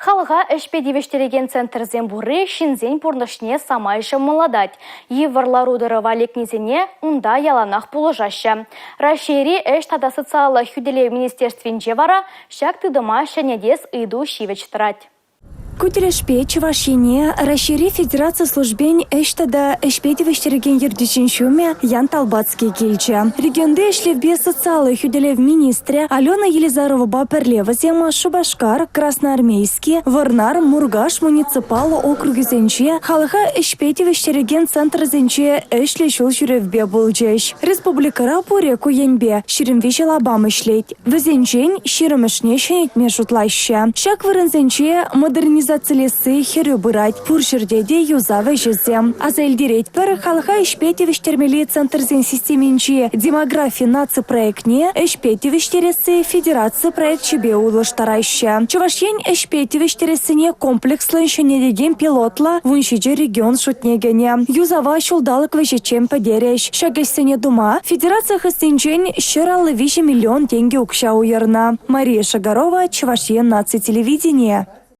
Халӑха ӗҫпе тивӗҫтерекен центрсем пурри ҫынсен пурнӑҫне самай ҫӑмӑллатать. Йывӑр лару-тӑрӑва лекнисене унта яланах пулӑшаҫҫӗ. Раҫҫейри ӗҫ тата социаллӑ хӳтӗлев министерствинче вара ҫак тытӑма ҫӗнетес ыйту ҫивӗч тӑрать. Ку тӗлӗшпе Чӑваш Ене Раҫҫейри федераци службин ӗҫ тата ӗҫпе тивӗҫтерекен ертӳҫин ҫумӗ Ян Талбацкий килчӗ. Регионти ӗҫлевпе социаллӑ хӳтӗлев министрӗ Алена Елизаровӑпа пӗрле вӗсем Шупашкар, Красноармейски, Вӑрнар, Муркаш муниципаллӑ округӗсенче халӑха ӗҫпе тивӗҫтерекен центрсенче ӗҫлӗ ҫул ҫӳревпе пулчӗҫ. Республикӑра пурӗ ку енпе 23 лапам ӗҫлет. Вӗсенчен ҫирӗмӗшне ҫӗнетме шутлаҫҫӗ. Ҫак вырӑнсенче модернизацилесси хӗрӳ пырать. Пур ҫӗрте те юсав ӗҫӗсем. Аса илтеретпӗр, халӑха ӗҫпе тивӗҫтермелли центрсен системинчи «Демографи наци проектне ӗҫпе тивӗҫтересси федераци проекчӗпе улӑштараҫҫӗ. Чӑваш Ен ӗҫпе тивӗҫтерессине комплекслӑн ҫӗнетекен пилотлӑ 17 регион шутне кӗнӗ. Юсава ҫулталӑк вӗҫӗччен пӗтерӗҫ. Ҫак ӗҫсене тума федераци хыснинчен 153 миллион тенкӗ укҫа уйӑрнӑ. Мария Шагарова, Чӑваш Ен наци телевиденийӗ.